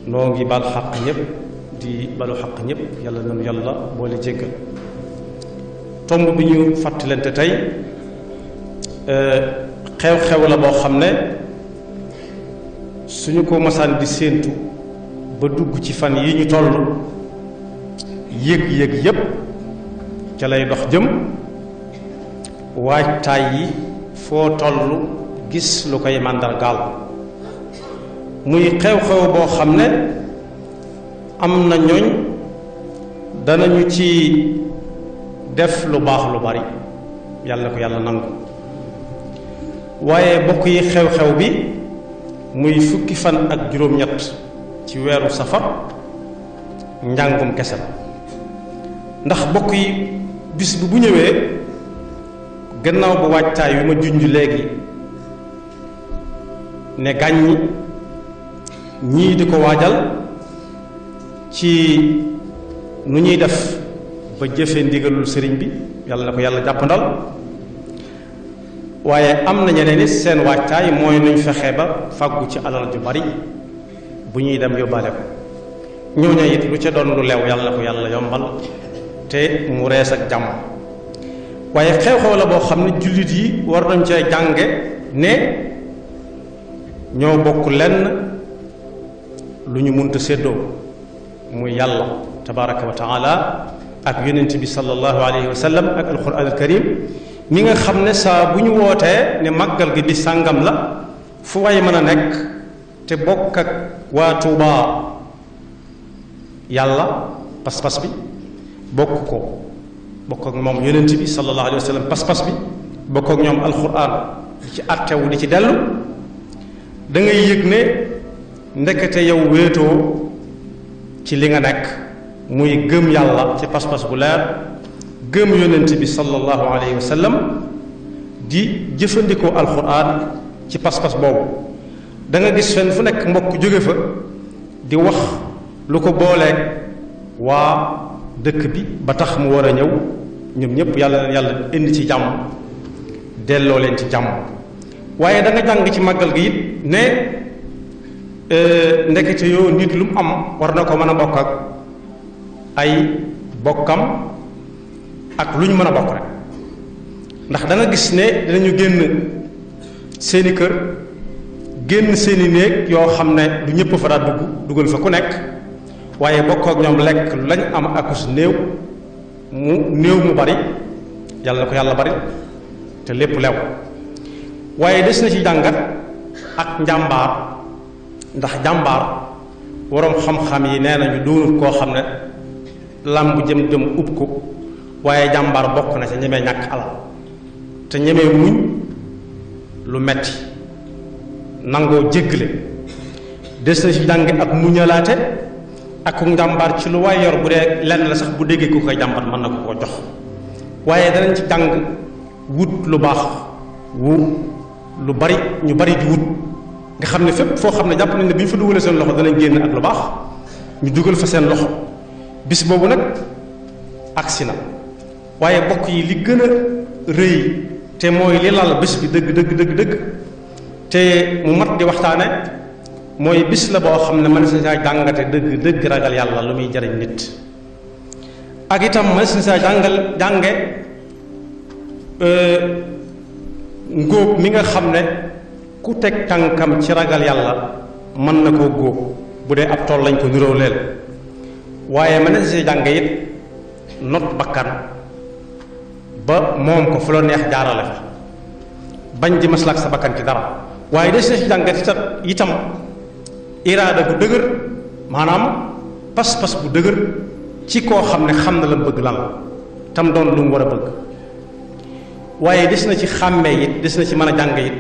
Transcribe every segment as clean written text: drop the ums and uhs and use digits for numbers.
noo ngi bal xaq ñëpp di balu xaq ñëpp yàlla nanu yàlla boole jéggal. tomb bi ñu fàttalante tey xew-xew la boo xam ne suñu ko masaan di séentu ba dugg ci fan yi ñu toll yëg-yëg yépp ca lay dox jëm waajtaay yi foo toll gis lu koy màndargaal muy xew-xew boo xam ne am na ñooñ danañu ci def lu baax lu bari yàlla ko yàlla nangu waaye bokk yi xew-xew bi muy fukki fan ak juróom-ñett ci weeru safar njàngum kese la ndax bokk yi bis bi bu ñëwee gannaaw ba waajtaay wi ma junj léegi ne gàññi ñii di ko waajal ci nu ñuy def ba jëfe ndigalul sëriñ bi yàlla na ko yàlla jàppandal waaye am na ñeneen ni seen waajtaay mooy nuñ fexe ba fàggu ci alal ju bari bu ñuy dem yóbbaale ko ñooñu it lu ca doon lu leew yàlla na ko yàlla yombal te mu rees ak jàmm waaye xew-xew la boo xam ne jullit yi war nañ cee jànge ne ñoo bokk lenn lu ñu munta séddoo muy yàlla tabaraka wa taala ak yonent bi sallallahu alayhi wa sallam ak alquran alkarim mi nga xam ne saa bu ñu wootee ne màggal gi bi sàngam la fu way mën a nekk te bokk ak waa Tuubaa yàlla pas-pas bi bokk ak moom yonent bi sallallahu alayhi wa sallam pas-pas bi bokk ak ñoom alquran di ci attewu di ci dellu da ngay yëg ne ndekete yow wéetoo ci li nga nekk muy gëm yàlla ci pas-pas bu leer gëm yonent bi sallallahu alayhi wa sallam di jëfandikoo alquran ci pas-pas boobu da nga gis fenn fu nekk mbokk jóge fa di wax lu ko booleeg waa dëkk bi ba tax mu war a ñëw ñoom ñëpp yàlla indi ci jàmm delloo leen ci jàmm waaye da nga jàng ci màggal gi it ne ndekete yoo nit lu mu am war na ko mën a bokk ak ay bokkam ak lu ñu mën a bokk rek ndax da nga gis ne dinañu génn seeni kër génn seeni néeg yoo xam ne du ñëpp fa daa dugal fa ku nekk waaye bokk ak ñoom lekk lañ am akus néew mu bari yàlla na ko yàlla bari te lépp lew waaye des na ci jàngat ak njàmbaar ndax jàmbaar waroom xam-xam yi nee nañu doonul koo xam ne làmb jëm ub ko waaye jàmbaar bokk na ca ñemee ñàkk alal te ñemee muñ lu metti nangoo jéggale des na ci jàng ak muñalaate ak njàmbaar ci lu waay yor bu dee lenn la sax bu déggee ku koy jàmbat mën na ko koo jox waaye danañ ci jàng wut lu baax lu bari ñu bari di wut nga xam ne fépp foo xam ne jàpp nañ ne bi ñu fa dugalee seen loxo danañ génn ak lu baax ñu dugal fa seen loxo bis boobu nag agsi na waaye bokk yi li gën a rëy te mooy li lal bis bi dëgg te mu mat di waxtaane mooy bis la boo xam ne man sa saa jàngate dëgg ragal yàlla lu muy jariñ nit ak itam man sa saa jànge ngóob mi nga xam ne ku teg tànkam ci ragal yàlla mën na koo góob bu dee ab tool lañ ko niróo leel waaye mën na si jànge it not bakkan ba moom ko fu la neex jaarale fa bañ di maslaak sa bakkan ci dara waaye des na si jàngat itam iraada bu dëgër maanaam pas-pas bu dëgër ci koo xam ne xam na la bëgg lan tam doon lu mu war a bëgg waaye des na ci xàmmee it des na ci mën a jàng it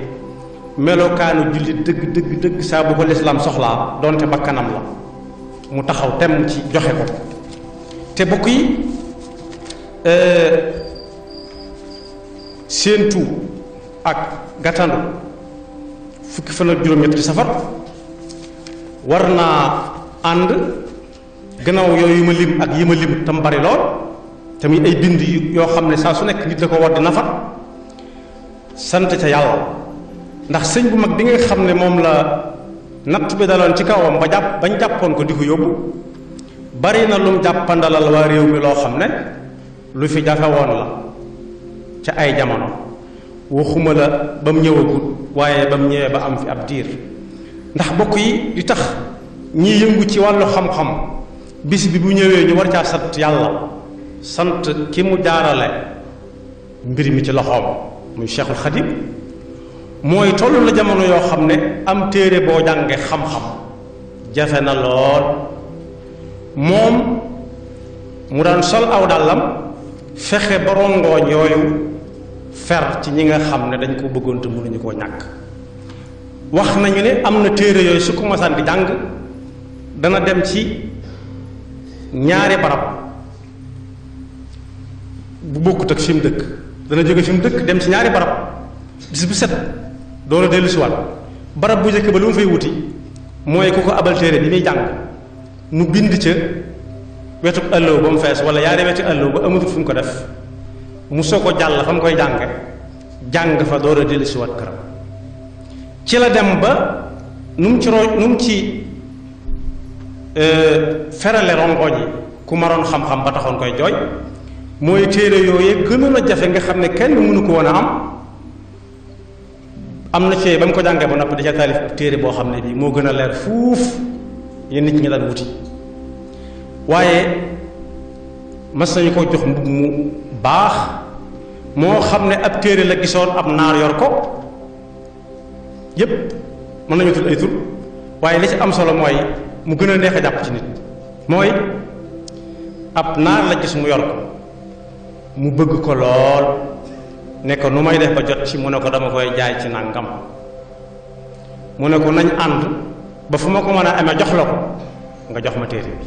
melokaanu jullit dëgg saa bu ko lislaam soxlaa doonte bakkanam la mu taxaw tem ci joxe ko te bokk yi séentu ak gàttandu fukki fan ak juróom-ñett ci safar war naa ànd gannaaw yooyu ma lim ak yi ma lim tam bari lool tamit ay bind yoo xam ne saa su nekk nit da ko war di nafar sant ca yàlla ndax sëñ bu mag bi nga xam ne moom la natt bi daloon ci kawam bañ jàppoon ko di ko yóbbu bari na lum jàppandalal waa réew mi loo xam ne lu fi jafe woon la ca ay jamono waxuma la ba mu ñëwagul waaye ba mu ñëwee ba am fi ab diir ndax bokk yi li tax ñiy yëngu ci wàllu xam-xam bis bi bu ñëwee ñu war caa sant yàlla sant ki mu jaarale mbir mi ci loxoom muy Cheikhul Khadim mooy tollu la jamono yoo xam ne am téere boo jànge xam-xam jafe na lool moom mu daan sol aw dàllam fexe ba rongooñ yooyu fer ci ñi nga xam ne dañ ko bëggoon te mënuñu koo ñàkk wax nañu ne am na téere yooyu su ko masaan di jàng dana dem ci ñaari barab bu bokkut ak fi mu dëkk dana jóge fi mu dëkk dem ci ñaari barab bis bu set doona dellu si waat barab bu njëkk ba lu mu fay wuti mooy ku ko abal téere bi muy jàng mu bind ca wetu ëllëw ba mu fees wala yaari wetu ëllëw ba amatul fu mu ko def mu soo ko jàll fa mu koy jànge jàng fa door a dellu si waat këram ci la dem ba nu mu ci ferale rongoñ yi ku maroon xam-xam ba taxoon koy jooy mooy téere yooyu gënoon a jafe nga xam ne kenn mënu ko woon a am na ci ba mu ko jàngee ba noppi da ca taalif téere boo xam ne bii moo gën a leer fuuf yéen nit ñi daan wuti waaye mas nañu ko jox mbubb mu baax moo xam ne ab téere la gisoon ab naar yor ko yépp mën nañu tudd ay tur waaye li ci am solo mooy mu gën a neex a jàpp ci nit mooy ab naar la gis mu yor ko mu bëgg ko lool ne ko nu may def ba jot ci mu ne ko dama koy jaay ci nangam mu ne ko nañ ànd ba fu ma ko mën a amee jox la ko nga jox ma téere bi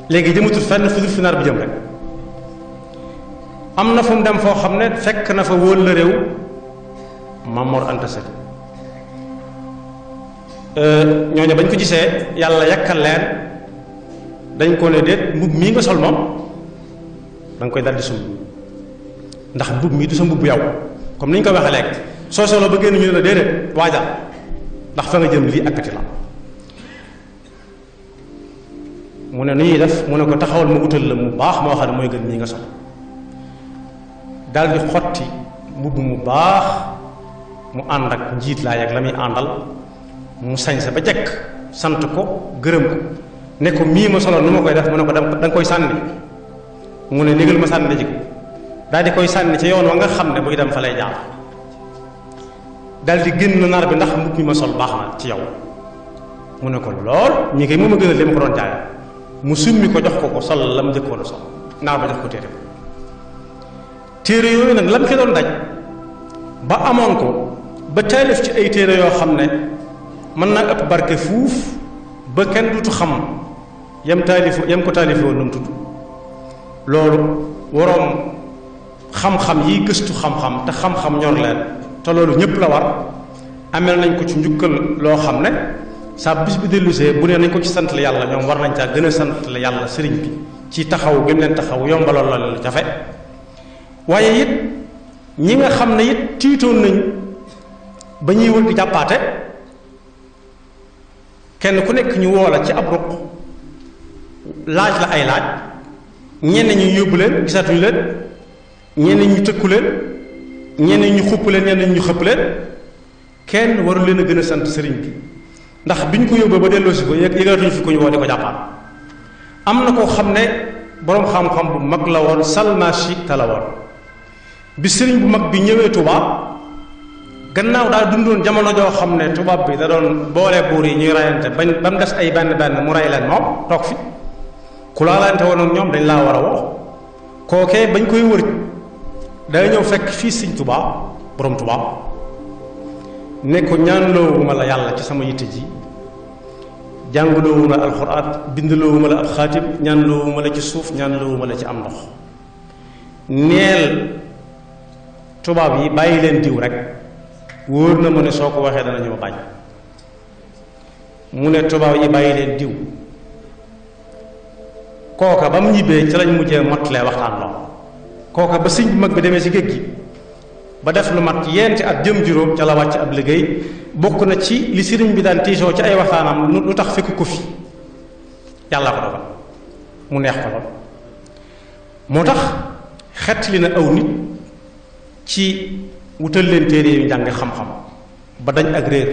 léegi jëmatul fenn fu dul fi naar bi jëm rek am na fu mu dem foo xam ne fekk na fa wóol la réew Maam Mor Anta Sali ñooñu bañ ko gisee yàlla yakkal leen dañ ko ne déet mbubb mii nga sol moom da nga koy daldi sum ndax mbubb mii du sa mbubb yow comme ni ñu ko waxee léegi soo solo ba génn ñu ne la déedéet waajal ndax fa nga jëm lii akkati la mu ne nu ñuy def mu ne ko taxawal ma utal la mu baax moo xam ne mooy gën mii nga sol daldi xotti mbubb mu baax mu ànd ak njiit laa yegg la muy àndal mu sañse ba jekk sant ko gërëm ko ne ko mii ma solo nu ma koy def mu ne ko da nga koy sànni mu ne négal ma sànni ji ko daal di koy sànni ci yoon wa nga xam ne buy dem fa lay jaar daal di génn nar bi ndax mbubb mi ma sol baax na ci yow mu ne ko lool ñi koy moom a gënal li ma ko doon jaay mu summi ko jox ko sol la mu njëkkoon a sol naar ba jox ko téere yooyu nag la mu fi doon daj ba amoon ko ba taalif ci ay téere yoo xam ne mën naa ëpp barke fuuf ba kenn dutu xam yam ko taalifoo nu mu tudd loolu waroom xam-xam yi gëstu xam-xam te xam-xam ñor leen te loolu ñépp la war amel nañ ko ci njukkal loo xam ne saa bis bi dellusee bu nee nañ ko ci sant la yàlla ñoom war nañ caa gën a sant la yàlla sëriñ bi ci taxaw gën leen taxaw yombaloon la leen jafe waaye it ñi nga xam ne it tiitoon nañ ba ñuy wër di jàppaate kenn ku nekk ñu woo la ci ab ruq laaj la ay laaj ñenn ñu yóbbu leen gisatuñu leen ñenn ñu tëkku leen ñenn ñu xupp leen ñenn ñu xëpp leen kenn waru leen a gën a sant sëriñ bi ndax biñ ko yóbboo ba delloosi ko yëgatuñu fi ko ñu woo di ko jàppaat am na koo xam ne boroom xam-xam bu mag la woon Salmashi ta la woon bi sëriñ bu mag bi ñëwee Tuubaa gannaaw daa dundoon jamono joo xam ne tubaab bi da doon boole buur yi ñuy rayante bañ ba mu des ay benn mu rey leen moom toog fi ku laalante woon ak ñoom dañ laa war a woo kookee bañ koy wër day ñëw fekk fii sëriñ Tuubaa boroom Tuubaa ne ko ñaanloowuma la yàlla ci sama yitte ji jàngloowuma la alxuraan bindloowuma la ab xaatim ñaanloowuma la ci suuf ñaanloowuma la ci am ndox neel tubaab yi bàyyi leen diw rek wóor na ma ne soo ko waxee danañu ma bañ mu ne tubaab yi bàyyi leen diw kooka ba mu ñibbee ci lañ mujjee mottalee waxtaan loo kooka ba sëñ bu mag bi demee ci géej gi ba def lu mat yenti at jëm juróom ca la wàcc ab liggéey bokk na ci li sëriñ bi daan tiisoo ci ay waxtaanam lu tax fekk ko fi yàlla ko dogal mu neex ko lool moo tax xett li na aw nit ci wutal leen téere yu njàng xam-xam ba dañ ak réer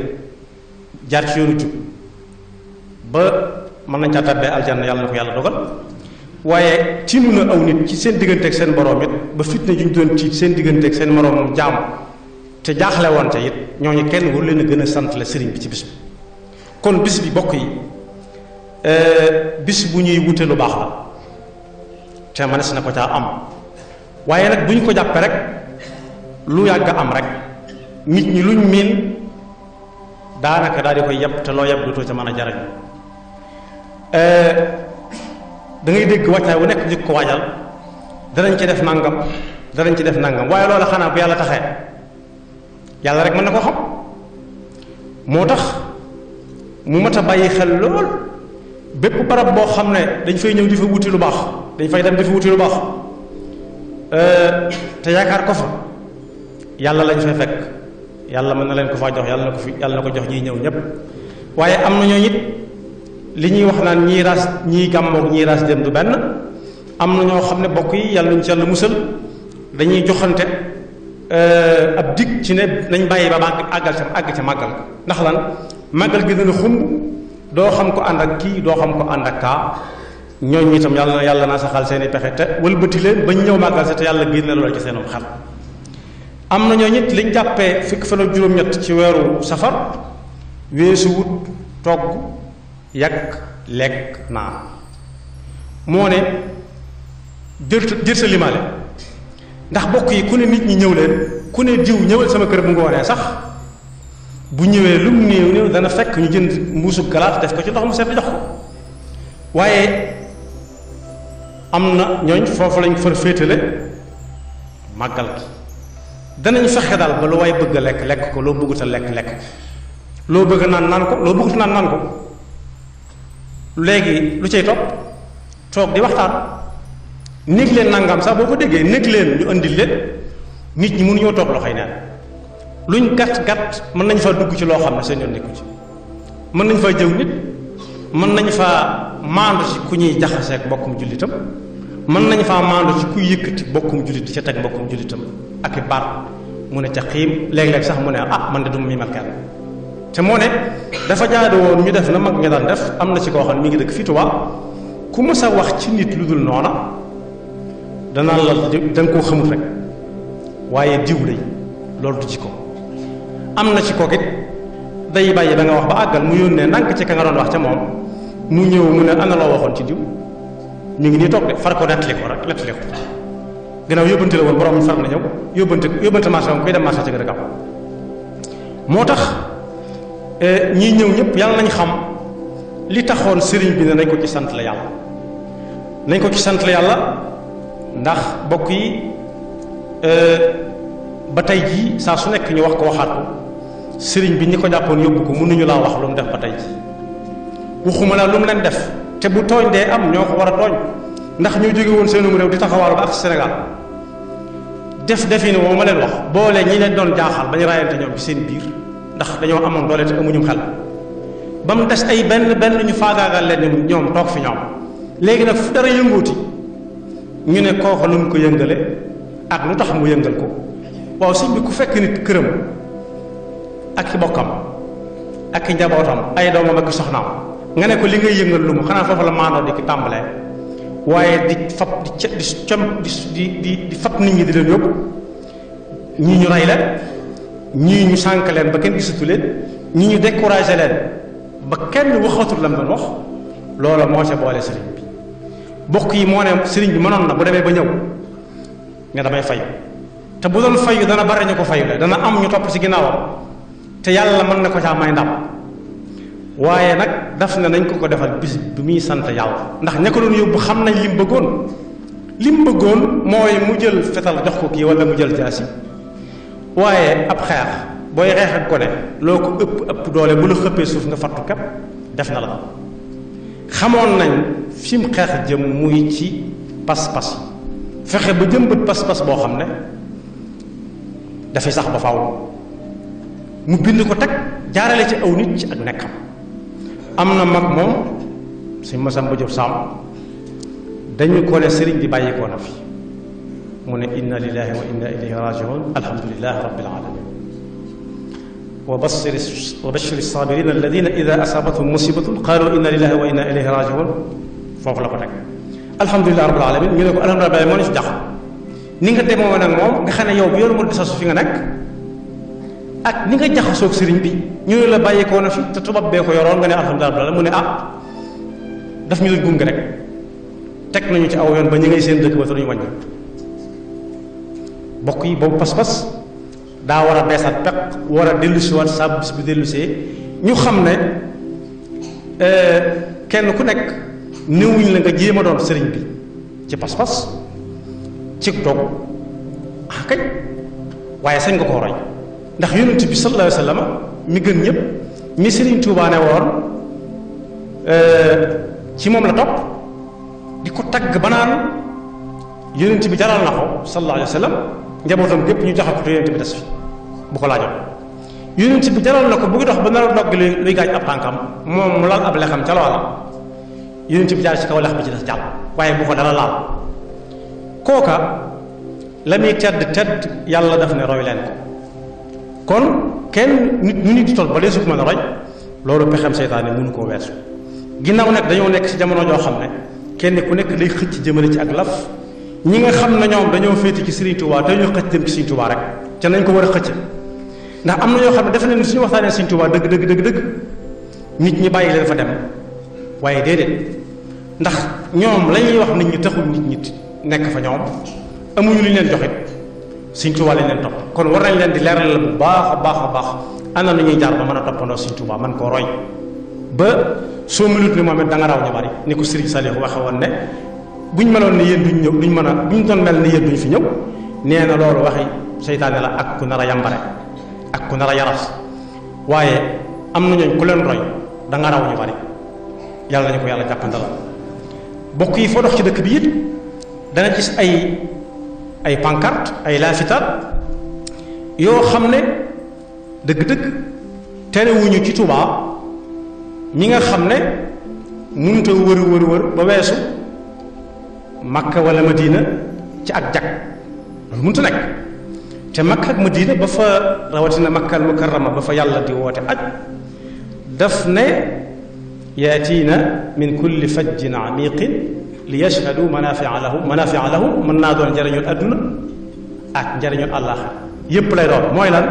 jaar ci yoonu jub ba mën nañ caa tàbbee aljanna yàlla na ko yàlla dogal waaye tiinu na aw nit ci seen digganteeg seen boroom it ba fitna juñ doon tiit seen digganteeg seen moroomam jaam te jaaxle woon te it ñooñu kenn waru leen a gën a sant la sëriñ bi ci bis bi kon bis bi bokk yi bis bu ñuy wute lu baax la te mënees na ko caa am waaye nag bu ñu ko jàppe rek lu yàgg am rek nit ñi luñ miin daanaka daal di koy yeb te loo yeb dootoo ca mën a jariñ da ngay dégg wàccaay wu nekk njëkk ko waajal danañ ci def nangam danañ ci def nangam waaye loolu xanaa bu yàlla taxee yàlla rek mën na ko xam moo tax mu mat a bàyyi xel lool bépp barab boo xam ne dañ fay ñëw di fa wuti lu baax dañ fay dem di fa wuti lu baax te yaakaar ko fa yàlla lañ fay fekk yàlla mën na leen ko faa jox yàlla na ko jox ñiy ñëw ñépp waaye am na ñoo it li ñuy wax naan ñii raas ñii gàmmoog ñii raas dem du benn am na ñoo xam ne bokk yi yàlla ñu ci yàlla musal dañuy joxante ab dig ci ne nañ bàyyi ba àgg ca màggal ndax lan màggal gi dana xumb doo xam ko ànd ak kii doo xam ko ànd ak kaa ñooñu itam yàlla naa saxal seeni pexe te wëlbati leen bañ ñëw màggal si te yàlla génne loolu ci seenum xel am na ñoo nit liñ jàppee fukki fan ak juróom-ñett ci weeru safar weesu wut togg yàq lekk naan moo ne jër sa limaale ndax bokk yi ku ne nit ñi ñëw leen ku ne diw ñëwal sama kër bu ngoonee sax bu ñëwee lu mu néew néew dana fekk ñu jënd mbuusu galaat def ko ci ndox mu sedd jox ko waaye am na ñooñ foofu lañ far féetale màggal gi danañ fexe daal ba lu waay bëgg a lekk ko loo bëggut a lekk ko loo bëgg a naan ko loo bëggut naan ko léegi lu cay toog di waxtaan néeg leen nangam sax boo ko déggee néeg leen ñu indil leen nit ñi mënuñoo toog loxoy neen luñ gàtt mën nañ faa dugg ci loo xam ne seen yoon nekku ci mën nañ faa jëw nit mën nañ faa maandu ci ku ñuy jaxaseek mbokkum jullitam mën nañ faa maandu ci kuy yëkkati mbokkum jullit di ca teg mbokkum jullitam ak i baat mu ne ca xiim léeg-léeg sax mu ne man de du mi mal kenn te moo ne dafa jaadu woon ñu def na mag ña daan def am na ci koo xam ne mi ngi dëkk fii Tuubaa ku mës a wax ci nit lu dul noona danaa la da nga koo xamul rek waaye diw lay loolu du ci ko am na ci kooku it day bàyyi ba nga wax ba àggal mu yónnee ndànk ci ka nga doon wax ca moom mu ñëw mu ne ana loo waxoon ci diw ñu ngi nii toog de far ko nettali ko gannaaw yóbbante la woon borom mi far na ñëw yóbbante marché moom kuy dem marché ci gën a gaaw moo tax ñii ñëw ñëpp yàlla nañ xam li taxoon sëriñ bi ne nañ ko ci sant la yàlla nañ ko ci sant la yàlla ndax bokk yi ba tey jii saa su nekk ñu wax ko waxaat ko sëriñ bi ñi ko jàppoon yóbbu ko mënuñu laa wax lu mu def ba tey jii waxuma la lu mu leen def te bu tooñ dee am ñoo ko war a tooñ ndax ñoo jóge woon seenum réew di taxawaalu ba ak Sénégal defini woo ma leen wax boole ñi leen doon jaaxal ba ñu raayante ñoom ci seen biir ndax dañoo amoon doole te amuñu xel ba mu des ay benn ñu faagaagal leen ñoom toog fi ñoom léegi nag fu dara yënguuti ñu ne kooku lu mu ko yëngale ak lu tax mu yëngal ko waaw sëñ bi ku fekk nit këram ak i bokkam ak i njabootam ay doomam ak i soxnaam nga ne ko li ngay yëngal lu mu xanaa foofu la maanoo di ki tàmbalee waaye di fab di fab nit ñi di leen yóbbu ñii ñu rey leen ñii ñu sànk leen ba kenn gisatu leen ñii ñu découragé leen ba kenn waxatul lam doon wax loola moo ca boole sëriñ bi bokk yi moo ne sëriñ bi mënoon na bu demee ba ñëw nga damay fayu te bu doon fayu dana bari ñu ko fayu la dana am ñu topp ci ginnaawam te yàlla mën na ko caa may ndam waaye nag daf ne nañ ko defal bis bi muy sant yàlla ndax ña ko doon yóbbu xam nañ lim bëggoon mooy mu jël fetal jox ko kii wala mu jël jaasi waaye ab xeex booy xeex ak gone loo ko ëpp doole bu la xëppee suuf nga fattu képp def na la xamoon nañ fi mu xeex jëm muy ci pas-pas fexe ba jëmbat pas-pas boo xam ne dafay sax ba faaw mu bind ko teg jaarale ci aw nit ci ak nekkam. am na mag moom sëñ Masamba Jóob Sàmm dañu ko ne sëriñ bi bàyyi ko na fi mu ne inna lillahi wa inna ilayhi rajiun alhamdulillahi rabbil alamin wa bashiri sabirin alladina ida asabathum musibatun qalu inna lillahi wa inna ilayhi rajiun foofu la ko teg alhamdulillahi rabbil alamin ñu ne ko alhamdulillahi moo ne ci jax ni nga demoo nag moom nga xam ne yow bi yoonu mu disasu fi nga nekk ak ni nga jaxasoog sëriñ bi ñu ne la bàyyeekoo na fi te tubaab bee ko yoroon nga ne alhamdulilah rabbil alamin mu ne daf ñu doon gunge rek teg nañu ci aw yoon ba ñu ngay seen dëkk ba te duñu wàññi bokk yi boobu pas-pas daa war a beesaat peq war a dellusiwaat saa bis bi dellusee ñu xam ne kenn ku nekk néewuñ la nga jéem a doon sëriñ bi ci pas-pas ci dog kay waaye sañ nga koo roy ndax yonent bi sallallahu alayhi wa sallam mi gën ñëpp mi Sëriñ Tuubaa ne woon ci moom la topp di ko tagg ba naan yonent bi jaral na ko sallallahu alayhi wa sallam njabootam gépp ñu joxe ko te yonent bi des fi bu ko laajoon yonent bi jaral na ko bu ngi dox ba nar a dogg luy gaañ ab tànkam moom mu lal ab lexam ca loola yonent bi jaar ci kaw lex bi ci des jàll waaye bu ko dara laal kooka la muy tedd yàlla daf ne roy leen ko kon kenn nit ñu nit di toll ba dee su ko mën a roy loolu pexem seytaane mënu koo weesu ginnaaw nag dañoo nekk ci jamono joo xam ne kenn ku nekk day xëcc jëmale ci ak laf ñi nga xam ne ñoom dañoo féete ci Serigne Touba te ñu xëcc dem ci Serigne Touba rek ca nañ ko war a xëcc ndax am na ñoo xam ne defe nañ suñu waxtaanee Serigne Touba dëgg nit ñi bàyyi leen fa dem waaye déedéet ndax ñoom la ñuy wax nit ñi taxul nit ñi nekk fa ñoom amuñu lu ñu leen joxit Serigne Touba lañ leen topp kon war nañ leen di leeral la bu baax a baax ana nu ñuy jaar ba mën a toppandoo Serigne Touba man koo roy ba soo melut ni moom it da nga raw ñu bari ni ko Serigne Saliou waxe woon ne buñ meloon ni yéen duñ ñëw duñ mën a buñ doon mel ni yéen duñ fi ñëw nee na loolu waxi seytaane la ak ku nar a yambare ak ku nar a yaras waaye am na ñooñ ku leen roy da nga raw ñu bari yàlla nañu ko yàlla jàppandala bokk yi foo dox ci dëkk bi it dana gis ay pancarte ay laafitaat yoo xam ne dëgg-dëgg terewuñu ci Touba ñi nga xam ne mënut a wër ba weesu Makka wala Madina ci ak jag loolu mënut a nekk te Makka ak Madina ba fa rawatina Makka al Mukarrama ba fa yàlla di woote aj daf ne yaatiina min kulli fajjin amiqin li yashhadu manafia lahum mën naa doon njariñul adduna ak njariñul àllaaxira yépp lay doon mooy lan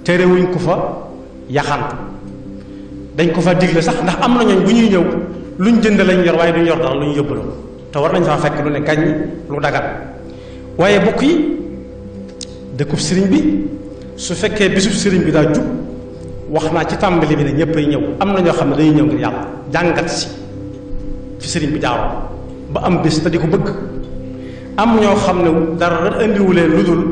terewuñ ko fa yaxantu dañ ko fa digle sax ndax am na ñooñ bu ñuy ñëw luñ jënd lañ yor waaye duñ yor dara lu ñu yóbbaloo te war nañ faa fekk lu ne gañ lu dagat waaye bokk yi dëkkub sëriñ bi su fekkee bisub sëriñ bi daa jub wax naa ci tàmbali bi ne ñëppay ñëw am na ñoo xam ne dañuy ñëw ngir yàlla jàngat si fi sëriñ bi jaaroon ba am bés te di ko bëgg am ñoo xam ne dara indiwuleen lu dul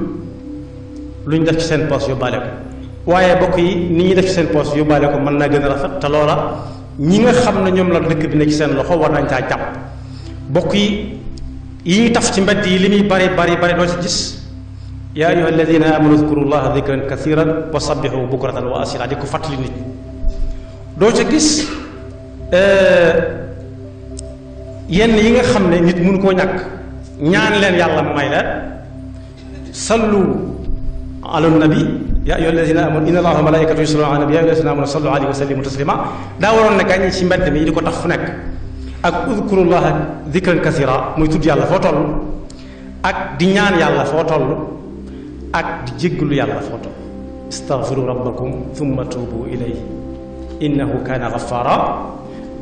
luñ def ci seen poos yóbbaale ko waaye bokk yi ni ñuy def ci seen poos yóbbaale ko mën naa gën a rafet te loola ñi nga xam ne ñoom la dëkk bi ne ci seen loxo war nañ caa jàpp bokk yi ñuy taf ci mbedd yi li muy bari doo ci gis yaa ayyuha alladina amanu udkuru llaha dikran kathiran wa sabbihu bukratan wa asila di ko fàttali nit doo ca gis yenn yi nga xam ne nit mënu koo ñàkk ñaan leen yàlla may leen sallu ala nabi yaa ayyuha alladina amanu inna allaha wa malaikatahu yusalluna ala nabi yaa ayyuha alladina amanu sallu alayhi wa sallimu taslima daa waroon ne gàññi ci mbedd mi di ko tax fu nekk ak udkurullaha dikran kathira muy tudd yàlla foo toll ak di ñaan yàlla foo toll ak di jéggalu yàlla foo toll istaghfiru rabbakum thumma tuubu ilayhi innahu kaana ghaffara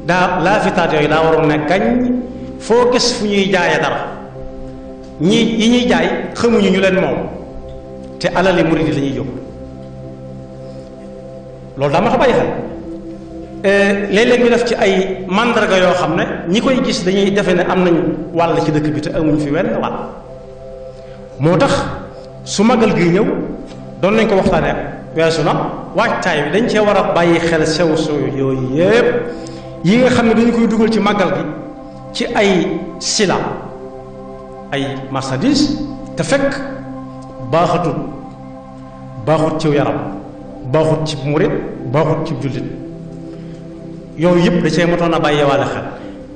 daa laafitaat yooyu daa waroon ne gañ foo gis fu ñuy jaaye dara yi ñuy jaay xamuñu ñu leen moom te alali murid yi la ñuy yóbbu loolu daa ma ta bàyyi xel léeg-léeg ñu def ci ay mandarga yoo xam ne ñi koy gis dañuy defe ne am nañu wàll ci dëkk bi te amuñu fi wenn wàll moo tax su magal gi ñëw doon nañ ko waxtaanee weesu na waajtaay bi dañ cee war a bàyyi xel sew yooyu yépp yi nga xam ne dañu koy dugal ci magal gi ci ay sila ay marchandise te fekk baaxatul baaxut ci yaram baaxut ci murit baaxut ci jullit yooyu yëpp da cee matoon a bàyyeewaale xel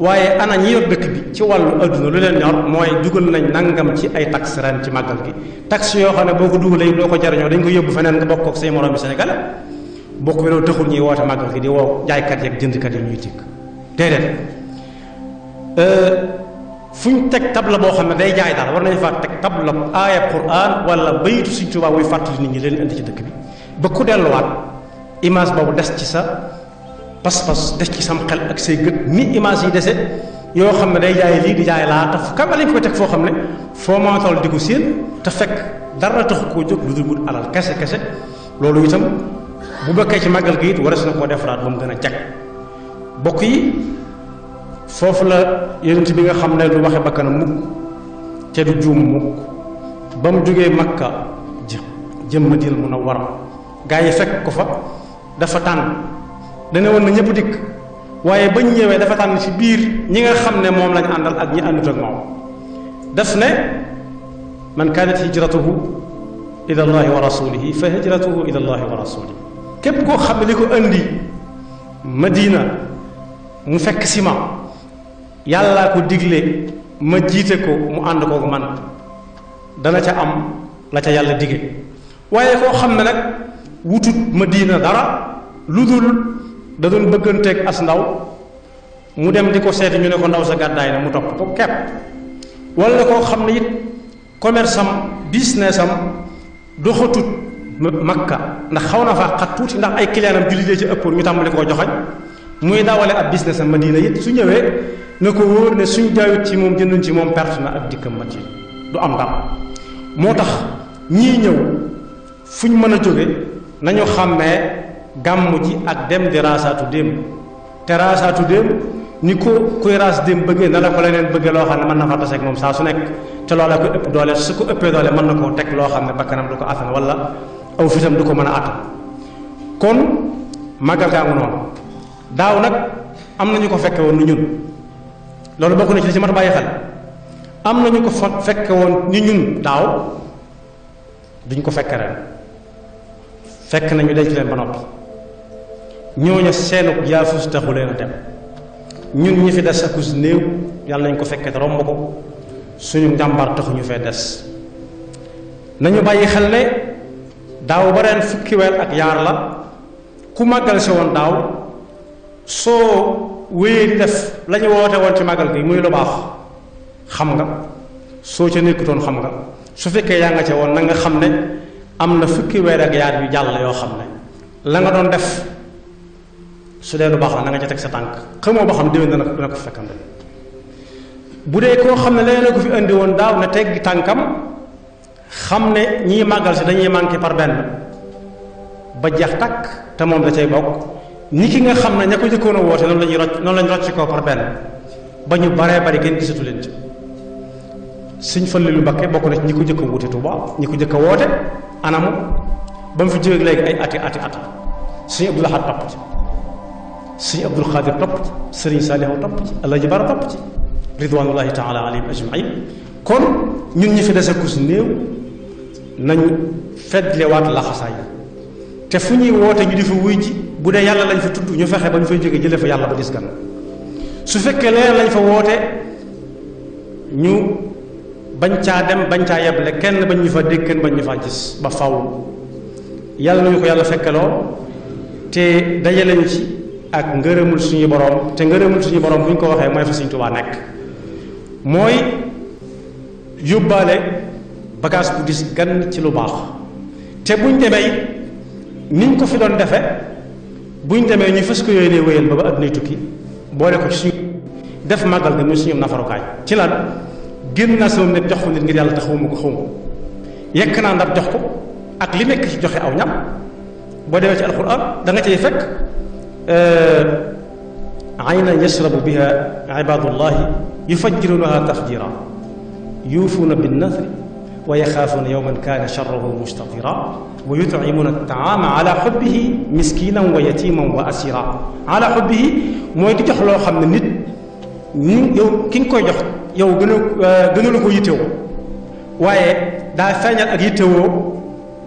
waaye ana ñi yor dëkk bi ci wàllu adduna lu leen ñor mooy dugal nañ nangam ci ay taxe ren ci màggal gi taxe yoo xam ne boo ko dugalee doo ko jariñoo dañ ko yóbbu feneen nga bokk ak say moroomi sénégalais bokk bi loolu taxul ñuy woote màggal gi di woo jaaykat yeeg jëndkat yi ñuy tikk déedéet fu ñu teg tabla boo xam ne day jaay dara war nañu faa teg tabla aaya Qur'an wala bayitu Sëriñ Tuubaa wuy fàttali nit ñi leen indi ci dëkk bi ba ku delluwaat image boobu des ci sa pas-pas des ci sam xel ak say gët ni image yi dese yoo xam ne day jaay lii di jaay laa taf kam lañ ko teg foo xam ne foo maa toll di ko séen te fekk dara taxu koo jóg lu dul wut alal kese kese loolu itam bu bokkee ci màggal gi it waras na koo defaraat ba mu gën a jag bokk yi foofu la yonent bi nga xam ne du waxe bakkanam mukk te du juum mukk ba mu jógee Makka jëm Madina Munawwara gaa yi fekk ko fa dafa tànn dana woon na ñëpp dikk waaye bañ ñëwee dafa tànn ci biir ñi nga xam ne moom lañ àndal ak ñi àndut ak moom daf ne man kaanat hijratuhu ila allahi wa rasulihi fa hijratuhu ila allahi wa rasulihi képp koo xam ne li ko andi Madina mu fekk si ma yàllaa ko digle ma jiite ko mu ànd kooku man dana ca am la ca yàlla dige waaye koo xam ne nag wutut Madina dara lu dul da doon bëgganteeg as ndaw mu dem di ko seeti ñu ne ko ndaw sa gàddaay na mu topp ko kepp wala koo xam ne it commerce am business am doxatut Makka ndax xaw na faa xat tuuti ndax ay client am jullit ci ëppoon ñu tàmbali koo joxañ muy dawale ab business am Madina it su ñëwee na ko wóor ne suñ jaayut ci moom jënduñ ci moom perte na ak dikkam Madina du am ndam moo tax ñii ñëw fuñ mën a jóge nañu xàmmee gàmmu ji ak dem di raasaatu démb te raasaatu démb ni ko kuy raas démb bëggee na la ko leneen bëggee loo xam ne mën na fa tase ak moom saa su nekk te loola ko ëpp doole su ko ëppee doole mën na koo teg loo xam ne bakkanam du ko attan wala aw fitam du ko mën a attan kon màggal gaa ngu noonu daaw nag am nañu ko fekke woon ni ñun loolu bokk na ci li ci mat a bàyyi xel am nañu ko fekke woon ni ñun daaw duñ ko fekke ren fekk nañu denc leen ba noppi ñooña seenu yaafus taxu leen a dem ñun ñi fi des akus néew yàlla nañ ko fekke te romb ko suñu njàmbaar taxu ñu fee des nañu bàyyi xel ne daaw ba ren fukki weer ak yaar la ku màggal si woon daaw soo wéyee di def la ñu woote woon ci màggal gi muy lu baax xam nga soo ca nekkutoon xam nga su fekkee yaa nga ca woon na nga xam ne am na fukki weer ak yaar yu jàll yoo xam ne la nga doon def su dee lu baax la na nga ca teg sa tànk xamoo ba xam déwén dana ko fekkande bu dee koo xam ne leneen la ko fi indi woon daaw na teggi tànkam xam ne ñii màggal si dañuy manqué par benn ba jeex takk te moom da cay bokk ni ki nga xam ne ña ko jëkkoon a woote noonu lañu rocc ko par benn ba ñu baree bari kenn gisatu leen ci Sëñ Fallilu Mbakke bokk na ci ñi ko jëkk a wuute Tuuba ñi ko jëkk a woote anamu ba mu fi jógee léegi ay ati Sëñ Abdul Ahad topp ci Sëñ Abdul Xaadir topp ci Sëriñ Saalihu topp ci Alaaji Bara topp ci ridwanullahi taala alayhim ajmain kon ñun ñi fi des ku si néew nañ feddlewaat laxasaay te fu ñuy woote ñu di fa wuy ji bu dee yàlla lañ fa tudd ñu fexe ba ñu fay jógee jële fa yàlla ba dis gan su fekkee leneen lañ fa woote ñu bañ caa dem bañ caa yeble kenn bañ ñu fa dégg kenn bañ ñu fa gis ba faw yàlla nañu ko yàlla fekkeloo te dajale ñu ci ak ngërëmul suñu borom te ngërëmul suñu borom bu ñu ko waxee mooy fa Sëñ Tuubaa nekk mooy yóbbaale bagage bu dis gan ci lu baax te buñ demee niñ ko fi doon defe buñ demee ñu fës ko yooyu ne wéyal ba addunay tukki boole ko ci suñu def màggal ga muy suñu nafarukaay ci lan génn naa sama nit jox ko nit ngir yàlla taxawuma ko xawma yekk naa ndab jox ko ak li nekk ci joxe aw ñam boo demee ci alquran da nga cay fekk ayna yashrabu biha ibadullahi yufajjirunaha tafjira yuufuuna binnadri wa yaxaafuuna yawman kaana sharruhu mustatira wa yutcimuuna altaama ala xubbihi miskinan wa yatiman wa asira ala xubbihi mooy di jox loo xam ne nit ñi yow ki nga koy jox yow gënalu ko yittewoo waaye daa feeñal ak yittewoo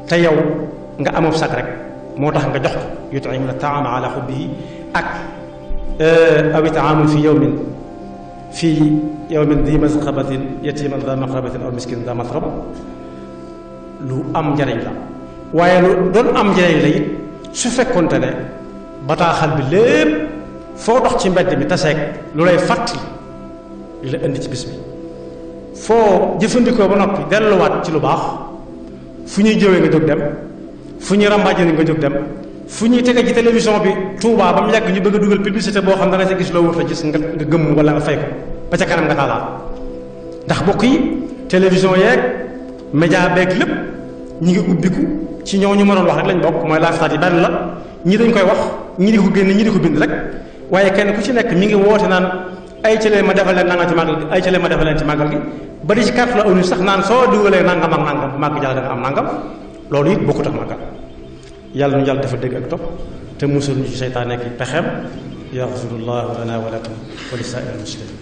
te yow nga amoon sag rek moo tax nga jox ko yut'imuna ta'ama ala hubbihi ak aw it'aamun fi yawmin dhi masghabatin yatiman dha maqrabatin aw miskinan dha matraba lu am njariñ la waaye lu doon am njariñ la it su fekkonte ne bataaxal bi lépp foo dox ci mbedd mi taseeg lu lay fàttali li la indi ci bis bi foo jëfandikoo ba noppi delluwaat ci lu baax fu ñuy jëwee nga jóg dem fu ñuy rambaaje nga jóg dem fu ñuy tege ci télévision bi Touba ba mu yàgg ñu bëgg a dugal publicité boo xam ne danga ca gis loo wut a gis nga gëmm wala nga fay ko ba ca kanam nga taalaat ndax bokk yi télévision yeeg média beeg lépp ñi ngi ubbiku ci ñoo ñu mënoon wax rek lañ bokk mooy laaftaat yi benn la ñi dañ koy wax ñi di ko génn ñi di ko bind rek waaye kenn ku ci nekk mi ngi woote naan ay ci leen ma defal leen nangam ci màggal gi ay ci leen ma defal leen ci màggal gi ba di ci carte la aw sax naan soo dugalee nangam ak nangam bu màgg jàll da nga am nangam loolu it bokkut ak màggal yàlla nu yàlla dafa dégg ak topp te musul ñu ci seytaane ak pexeem yaxfirullahu lana wa lakum wa li saa'iril muslimin